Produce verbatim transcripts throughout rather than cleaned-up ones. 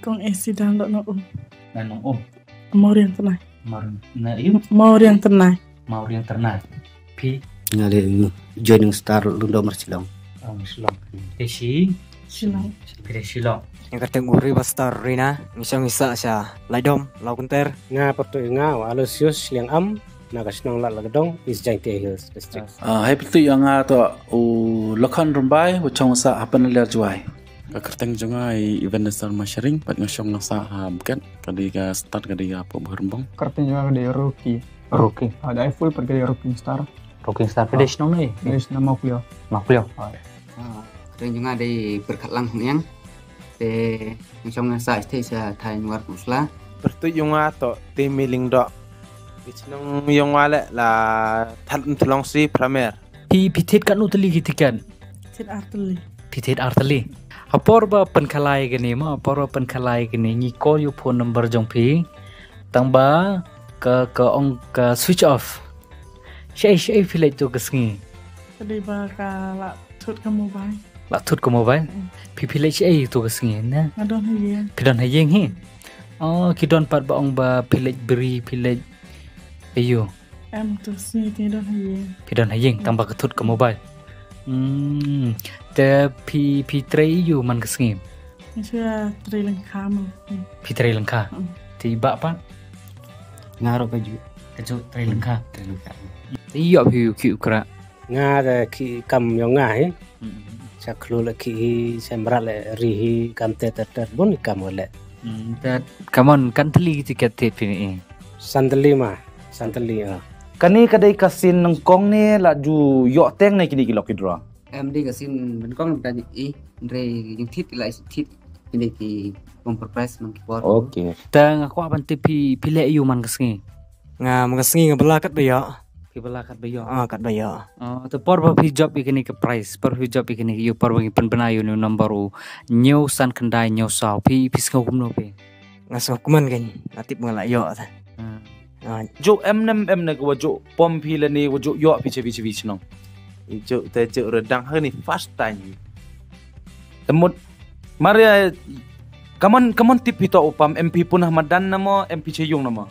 Kong Esi dang dok na um. Na nong um. Mauriang tenai. Mauriang na iu. Mauriang tenai. Mauriang tenai. Pi. Nga le joining star Lundom Shillong. Ong Shillong. Tesi. Shillong. Pire Shillong. Nga kyrteng u River Star Rina. Ngi shong ngi sah sha Laidom, Law Kunter. Nga pyrtuit nga wa Aloysius Liang Am. Na ka shnong Lad Lagdong, East Jaintia Hills District. Ah, hai pyrtuit ïa nga to u Lakhon Rymbai, u chong sah hapen ler Jwai. Ka kyrteng jong nga i Evan Sharma Sharing, pat nga shong nga sah ha Bukit, ka dei ka start ka dei ka Pop Hurmbong. Kyrteng jong nga ka dei Rocky. Rocky. Ah, dei full pat ka dei Rocking Star. Rocking Star. Ka dei shnong ne? Dei shnong Mawkliaw. Mawkliaw. Ah. Ah, kyrteng jong nga dei Berkat Lang Hong Yang. Te nga shong nga sah sha thaiñ War Kusla. Pyrtuit jong nga to te Miling Dok. Te shnong jong nga le la Thad Mthlong si Pramer. Phi phi thied katno tylli ki tiket? Thied ar tylli. Phi thied ar tylli. Ha por ba pynkhalai kane ma, ha por ba pynkhalai kane ngi call ïa u phone number jong phi. Tang ba ka ka ong ka switch off. Shaei shaei phi leit to ka sngi? Ka dei ba ka la thut ka mobile. La thut ka mobile? Mm. Phi phi leit shaei to ka sngi ne? Nga don ha ïing. Phi don ha ïing hi? Oh, ki don pat ba ong ba phi leit bri, phi leit aiu? Em, to sngi te don ha ïing. Phi don ha ïing, tang ba ka thut ka mobile. Hmm. Te phi phi trei aiu man ka sngi? Nga shu trei lyngkha mo. Phi trei lyngkha? Mm. Te i bah pat? Nga ruh kajuh. Kajuh trei lyngkha. Trei lyngkha. Te ïoh phi u khih u krah? Nga da khih kam jong nga hi. Mm. Sha khlur le khih hi, sha mrad le ri hi, kam ter ter ter bun kam le. Mm, te kamon katno tylli ki tiket thied phi ne? San tylli ma, san tylli ah. Kane ka dei ka sien nyngkong ne la ju ïoh teng ne kine ki lucky draw? Em, dei ka sien nyngkong da i, hynrei jingthied la thied kine ki bumper prize man ki por. Okay. Te nga kwah ban tip phi phi leh aiu man ka sngi? Nga man ka sngi nga bylla katba ïoh. Phi bylla katba ïoh? Ah, katba ïoh. Ah, te por ba phi jop ïa kane ka prize, por phi jop ïa kane ka ïa por ba ngi pynbna ïa une u number u hynñiew san khyndai hynñiew saw. Phi phi sngew kumno phi? Nga sngewkmen kein, nga tip nga la ïoh te. Hmm. Ah. Juh em ne em ne ka wa juh pom phi lane wa juh ïoh phi chewi chewi shnong. Juh te juh re dang ha ni first time. Te mut mar ïa kamon kamon tip phi to u pam em phi pun ha madan na mo em phi cheyung na mo.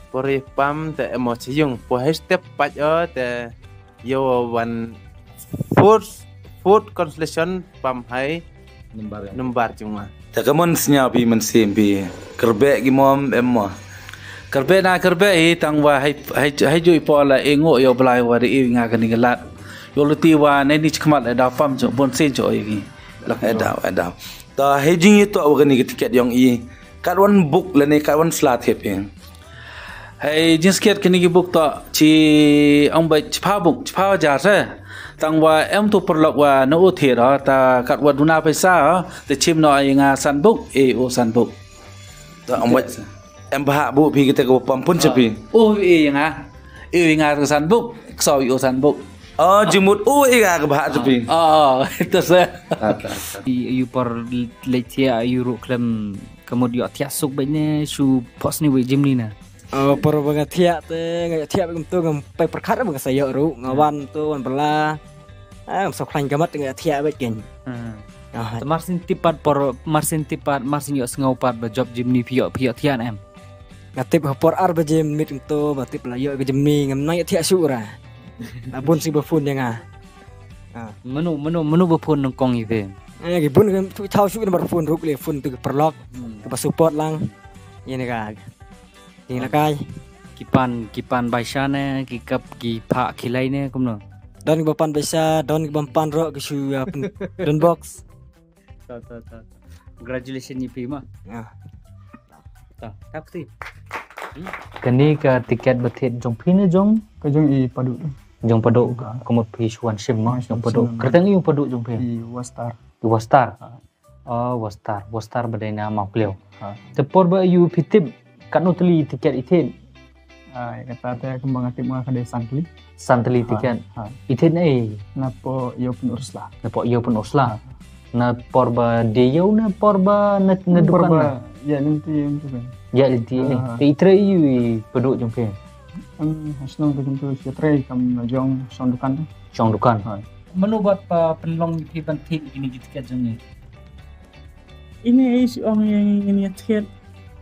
Por ïa pam te em mo cheyung por hai step pat ïa te ïa wan fourth fourth consolation pam hai number jong nga. Te kamon sñiaw phi mynsiem phi kyrbeh ki mom em mo. Kyrbeh na kyrbeh hi tang wa hai hai hai jui po la e ngo ïa u Blai wa da i nga kani ka lad. Ïa u lati wa ne ni chkhmat la da pam jong bon sien jong i ki. Lak e daw e daw. Ta hai jing ïa to wa kani ka tiket jong i. Kat wan buk lane kat wan sla thied phi. Hei jingskhiat kine ki buk to chi ong ba chipha buk chipha hajar se. Tang wa em tu paralok wa na u thied ha ta kat wa duna paisa ha ta chim no ai nga san buk e u san buk. Ta ong ba em bha buk phi kita ka pam pun cha phi. U e nga e nga ka san buk kso u san buk. Oh jimut u e nga ka bha cha phi. Oh itu se. Yu por leit thiah yu ruh khlem Ka mut ïoh thiah suk bad ne shu pos ni wei jim ni na. Oh, por ba nga thiah te nga ïoh thiah bad kumtu ngam pei pyrkhat ba nga sa ïoh ruh nga wan tu wan bala. Ah, ngam sa khlaiñ ka mat nga ïoh thiah bad kein. Hmm. Ah. Te mar syn tip pat por mar syn tip pat mar syn ïoh sngew pat ba jop jim ni phi ïoh phi ïoh thiah na em. Nga tip ha por ar baje mynmiet kumtu ba tip la ïoh ka jim ni ngam nang ïoh thiah suk ra. La bun si ba phone ïa nga. Ah. Mano mano mano ba phone nyngkong ïa phi. Eh, ki bun ki tu thaw shu ki number phone ruh ki phone tu ki paralok. Hmm. Ki ba support lang. Ïa ni ka. Ïa ni kai. Ki pan ki pan baisa ne ki kap ki pha ki lai ne kumno. Don ki ba pan baisa, don ki ba pan ruh ki shu ïa pyn don box. Ta ta ta. Congratulations ïa phi ma. Ya. Ta ta phi. Hmm? Kane ka tiket ba thied jong phi ne jong? Ka jong i Padu. Jong Padu ka mut phi shu wan shim ma jong Padu. Kyrteng i Padu jong phi. I Wastar. I Wastar. Ah. Oh, Wastar. Wastar ba dei na Mawkliaw. Ah. Te por ba ïoh phi tip katno tylli tiket i thied? Ah, kata te kumba nga tip nga ka dei san tylli. San tylli tiket. Ah. I thied na ei? Na pdeng ïa pun ursla. Na pdeng ïa pun ursla. Ah. Na por ba dei ïa na por ba na na dukan. Por ba ïa lynti ïa tu kan. Ïa lynti ni. Ah. Te i trei ïa i Padu jong phi. Em, ha shnong te kumtu shi trei kam jong shong dukan tu. Shong dukan. Ha. Mano bad pa pynlong phi ban thied kine ki tiket jong ngi. Ini ai shu ong ïa ngi ngin ïa thied.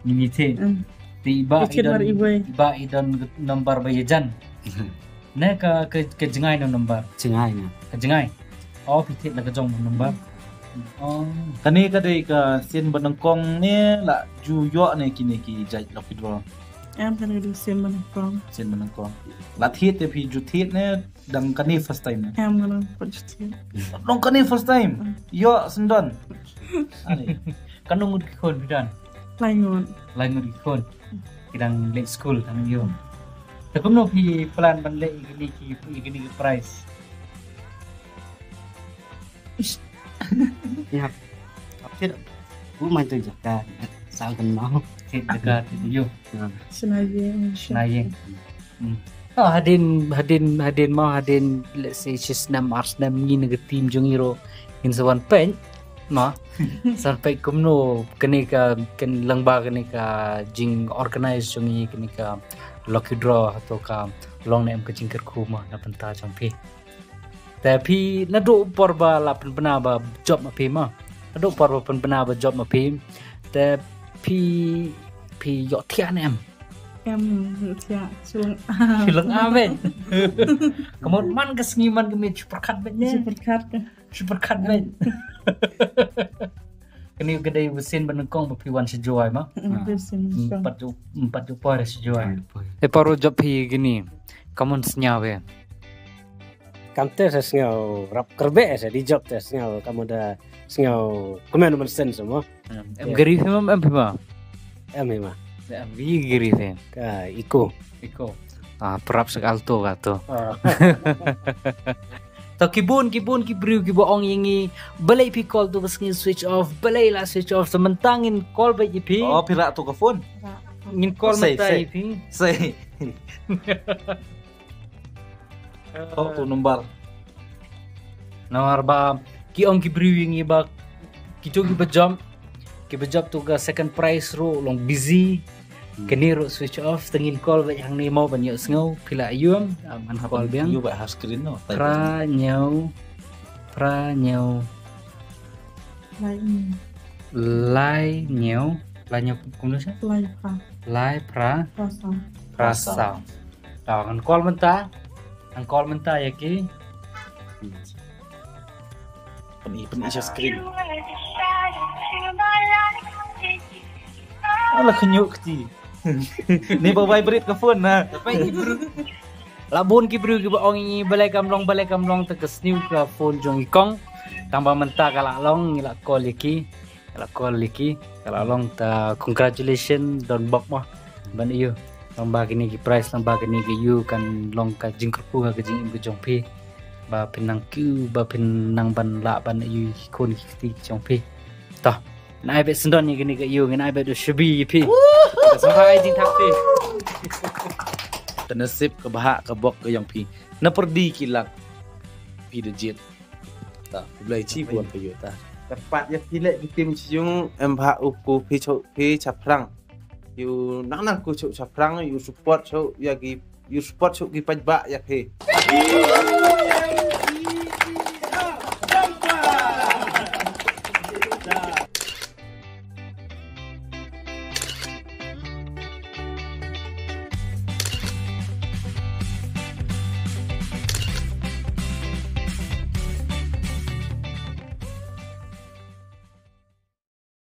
Ngin ïa thied. Hmm. Te i Bah, ïa thied i don, mar i wei, i Bah i don number ba ïajan. Ne ka, ka, ka jngai na number. Jngai na. Ka jngai. Oh, phi thied la ka jong number. Oh. Kane ka dei ka sien ba nyngkong ne la ju ïoh ne kine ki jait lucky draw? Em, kane ka dei sien ba nyngkong. Sien ba nyngkong. La thied te phi ju thied ne dang kane first time ne? Em, nga dang pat ju thied. Dang kane first time? Hmm. Ïoh syndon. Ani. Katno ngut ki khun phi don? Lai ngut. Lai ngut ki khun. Ki dang leh skul tang ïoh. Te kumno phi plan ban leh ïa kine ki, ïa kine ki prize? Ïa. Thied. U mai tu jaka. Sa kan mau. Thied jaka thied ïoh. Ha. Shna ïing. Shna ïing. Hmm. Oh, hadien, hadien, hadien mo, hadien, let's say, shi snem, ar snem, ngi na ka team jong ngi ruh ngin sa wan peit mo. Sa wan peit kumno kane ka, kan lyngba kane ka jing organize jong ngi, kane ka lucky draw, hato ka long ne em ka jingkyrkhu mo na bynta jong phi. Te phi naduh por ba la pynbna ba jop ma phi mo. Naduh por ba pynbna ba jop ma phi. Te phi, phi ïohthiah ne em? Em, ïohthiah, shu lynga. Shu lynga beit. Ka mut man ka sngi man ka miet shu pyrkhat beit ne. Shu pyrkhat ka. Shu pyrkhat beit. Kane ka dei ba sien ba nyngkong ba phi wan sha Jowai mo. Mm, ba sien ba nyngkong. Em pat ju, em pat ju poi sha Jowai. Em pat. Te paro jop phi kane. Ka mut sngew beit. Kam te sa sngew rap kyrbe sa di jop te sngew kam da sngew kmen man sen sa mo. Em, em, yeah. Gari phi mo, em phi mo? Em phi mo? Em, phi gari phi. Ka Eeco. Eeco. Ah, prap sa Alto ka to. Ah. To ki bun, ki bun, ki briew, ki ba ong ïa ngi, balei phi call to ka sngi switch off, balei la switch off, sa mynta ngin call beit ïa phi. Oh, phi rah to ka phone. Ngin call mynta ïa phi. Sei. Thoh tu number. Namar ba ki ong ki briew ïa ngi ba ki tu ki ba jump, ki ba jump tu ka second prize ruh long busy. Hmm. Kane ruh switch off, te ngin call beit hangne mo ban ïohsngew phi la ïoh, am, ngan call biang. Ïoh beit ha screen no. Phra hynñiew, phra hynñiew. Lai hynñiew. Lai hynñiew, lai hynñiew kumno sha? Lai phra. Lai phra. Phra saw. Phra saw. To, ngan call mynta. Ngan call mynta ïa ki. Pyni, pyni sha screen. Ala khynñiuh kti. Ni ba vibrate ka phone na. La bun ki briew ki ba ong ïa ngi balei kam long, balei kam long, te ka sniew ka phone jong i kong. Tang ba mynta ka la long, ngi la call ïa ki. Ka la call ïa ki, ka la long ta congratulations don bok mo. Ban ïoh, lyngba kine ki prize, lyngba kine ki ïoh kan long ka jingkyrkhu ha ka jingim ka jong phi. Ba phin nang kiew, ba phin nang ban lah ban ïoh ki khun ki kti ki jong phi. To, ngin ai beit syndon ïa kine ki ïoh, ngin ai beit u shibun ïa phi. Ka sngewbha ai jingthap phi. Ka nasib ka bhah ka bok ka jong phi. Na pyrdi ki lak phi da jied. Ta, khublei chibun phi ïoh ta. Kyrpad ïa phi leh ki team sha jong em bha u ku phi chok phi chaphrang. Ïoh nang nang ku chok chaphrang ïoh support chok ïa ki ïoh support chok ki paidbah ïa phi.